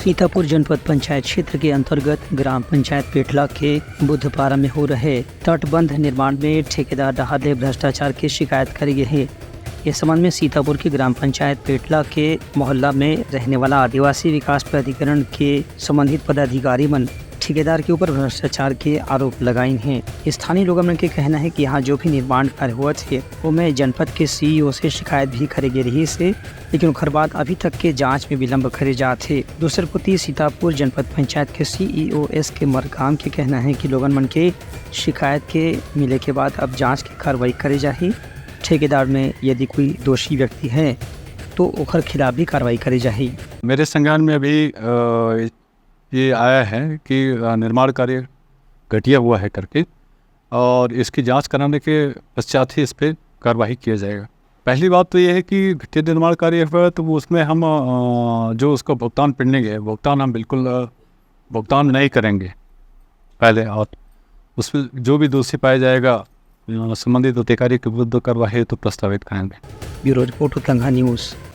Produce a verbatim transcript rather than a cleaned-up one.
सीतापुर जनपद पंचायत क्षेत्र के अंतर्गत ग्राम पंचायत पेटला के बुद्धपारा में हो रहे तटबंध निर्माण में ठेकेदार डहार ले भ्रष्टाचार के शिकायत करे गे हे। इस संबंध में सीतापुर के ग्राम पंचायत पेटला के मोहल्ला में रहने वाला आदिवासी विकास प्राधिकरण के संबंधित पदाधिकारी मन ठेकेदार के ऊपर भ्रष्टाचार के आरोप लगाइन हे। स्थानीय लोगन मन के कहना हे कि यहाँ जो भी निर्माण कार्य होवत हे, ओमे जनपद के सीईओ से शिकायत भी करे गे रहिस हे, लेकिन ओखर बाद अभी तक के जांच में विलंब करे जात हे। दूसर कोति सीतापुर जनपद पंचायत के सीईओ एस के मरकाम के कहना हे कि लोगन मन के शिकायत के मिले के बाद अब जांच के कार्रवाई करे जाही। ठेकेदार में यदि कोई दोषी व्यक्ति है, तो ओखर खिलाफ भी कार्रवाई करे जाही। मेरे संज्ञान में अभी, अ, ये आया है कि, अ, निर्माण कार्य घटिया हुआ है करके, और इसकी जांच कराने के पश्चात ही इस पे कार्रवाई किया जाएगा। पहली बात तो ये है कि घटिया निर्माण कार्य हुआ है, तो वो उसमें हम, अ, जो उसका भुगतान pending है, भुगतान हम बिल्कुल, अ, भुगतान नहीं करेंगे पहले, और उसमें जो भी दोषी पाया जाएगा, अ, संबंधित अधिकारी के विरुद्ध कार्रवाई हेतु प्रस्तावित करेंगे। Bureau report, Utlangha news.